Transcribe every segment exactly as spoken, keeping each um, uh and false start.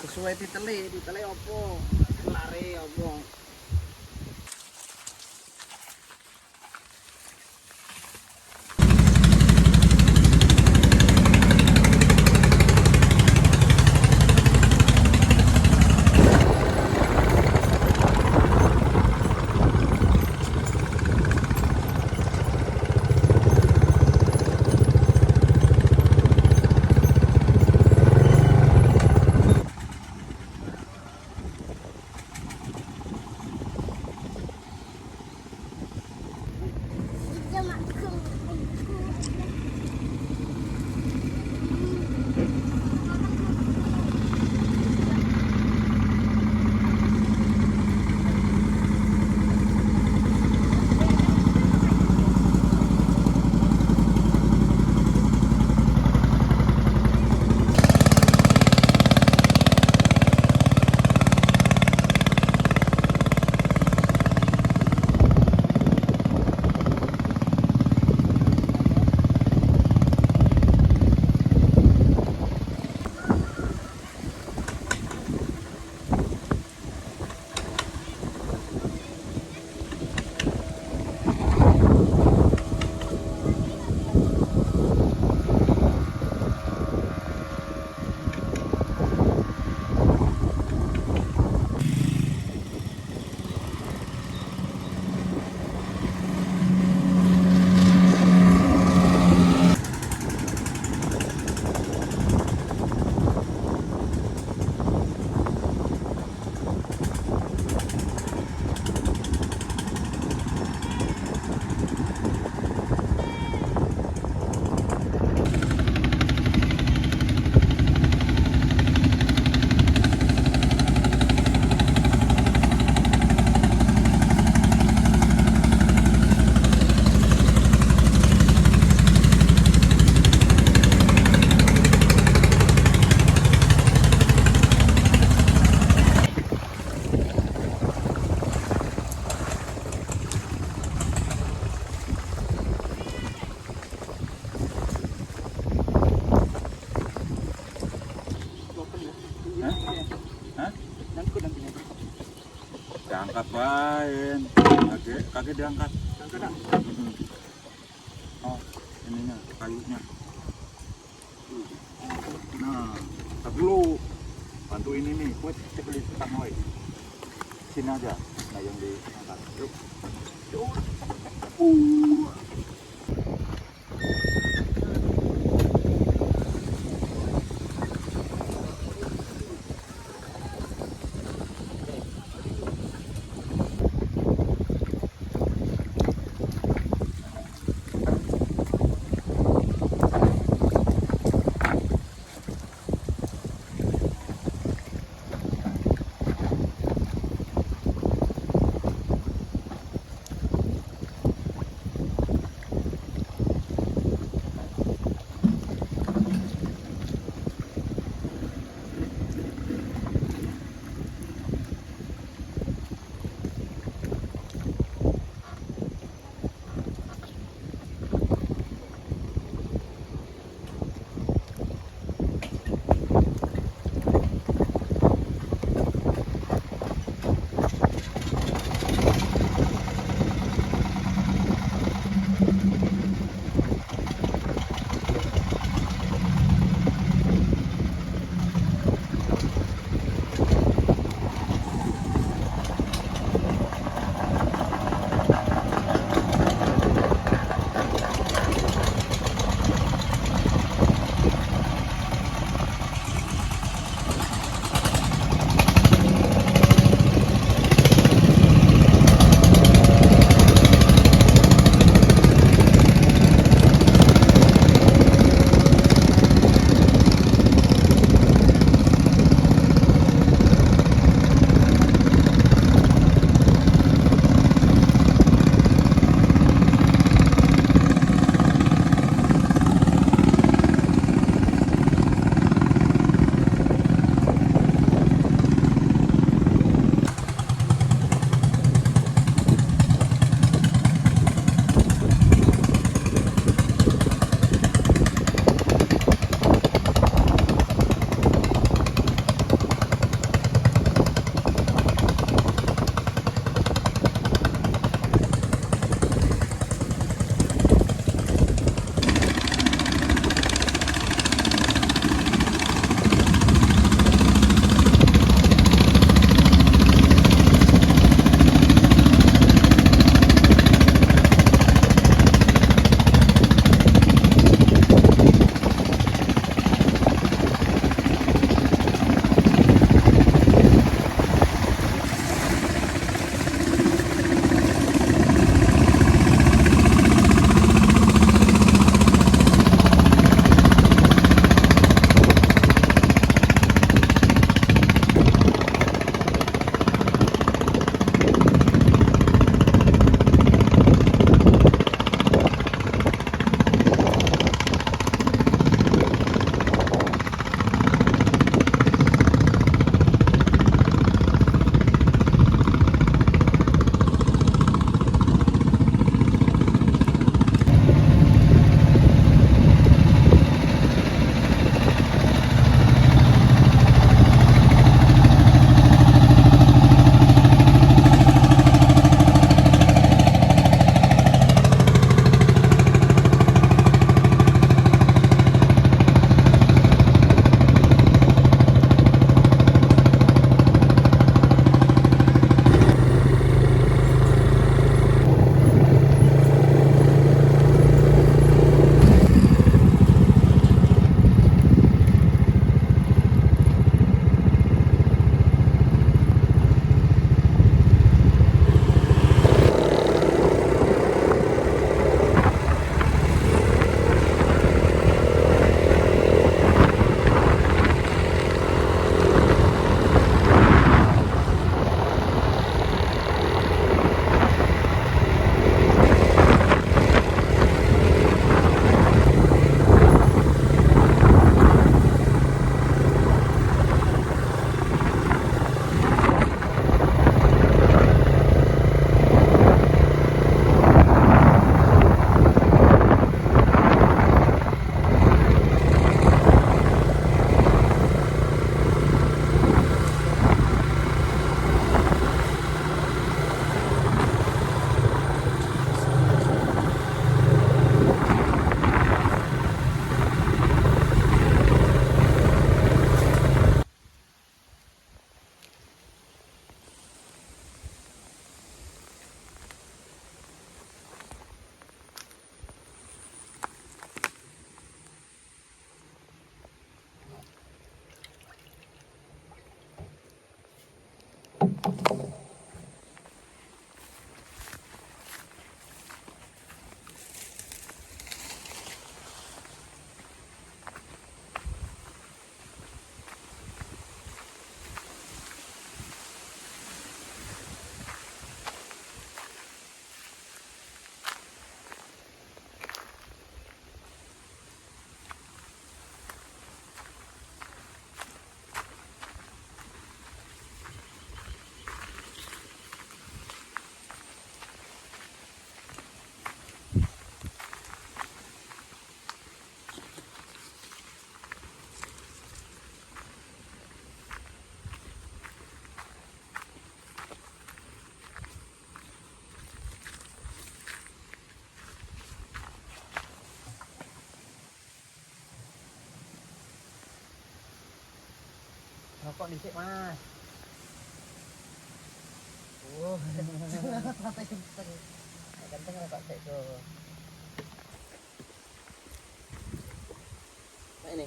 Suai ditelik, ditelik opo? Lari opo? Hah? Hah? Diangkat bae. Kagek, kagek diangkat. Diangkat dah. Mm-mm. Oh, ininya, kayunya. Nah, tar dulu. Bantu ini nih, kuat sekali petang, woi. Sini aja. Nah, yang di angkat. Yuk. Yuk. Uh. Rokok dikit, Mas. Oh. Sampai kenceng. Kenceng rokok sek tu. Nah, ini.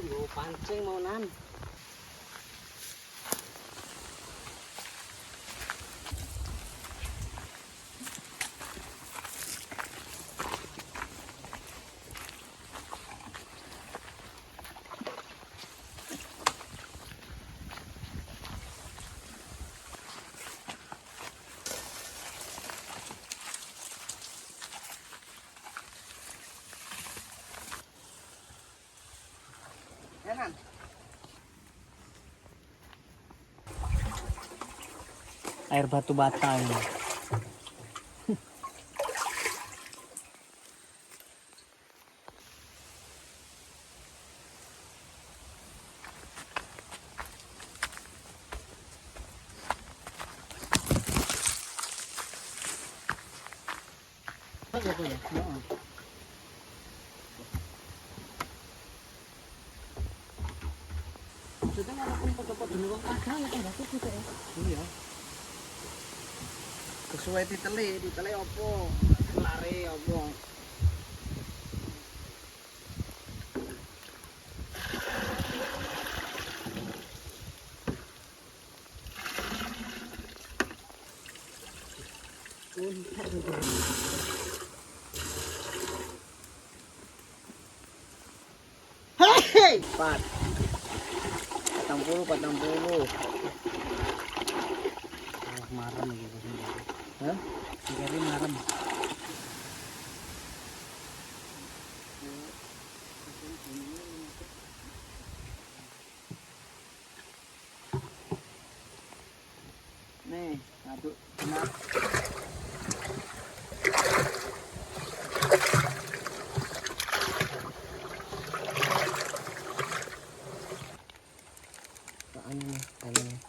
Uh, pancing mau nan. Air batu bata ini. Maksudnya walaupun foto-foto di luar kadang ya kan bagus gitu ya. Iya. Sesuai titele, titele opo? Lari opo? Hei, empat. Patang puluh, patang puluh. Ah, marem lagi. Hah? Tiga hari marem. Nih, aduk, kena. Anu nih, anu nih.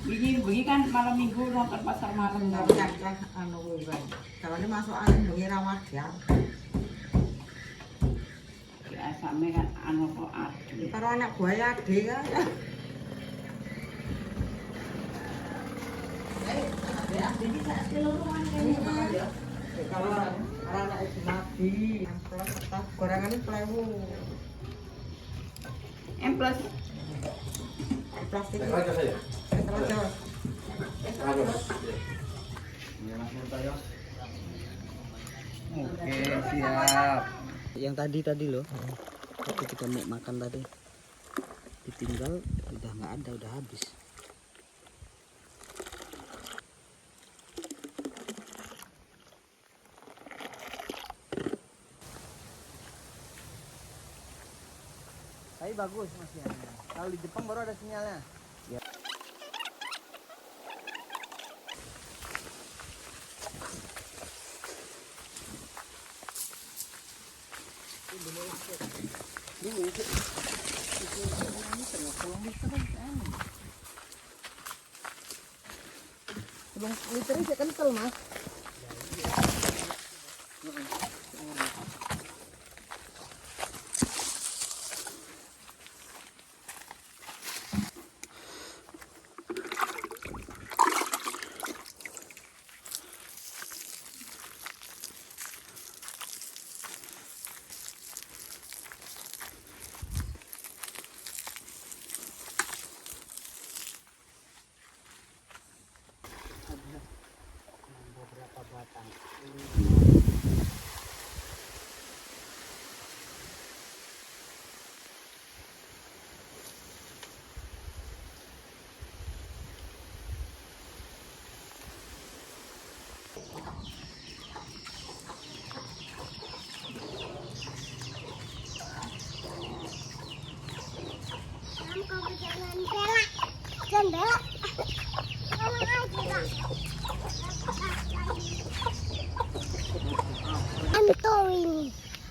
Bini, bini kan malam minggu nonton pasar malam kan. Tapi kan, kan, anu, gue kan. Kalau ini masuk angin, bini ramah ya. Biasa me kan anu kok ade. Kalau anak buah ya ade kan. Kalau anak itu mati, gorengan itu pelayu. Emplas. Plastik. Saya saja. Saya saja. Saya saja. Iya. Ini langsung saya. Oke, siap. Yang tadi, tadi loh. Waktu kita mau makan tadi. Ditinggal, udah nggak ada, udah habis. Tapi bagus, Mas, ya. Kalau di Jepang baru ada sinyalnya. Ya. Belum liternya sih kental, Mas.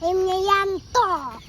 Imnya Yanto.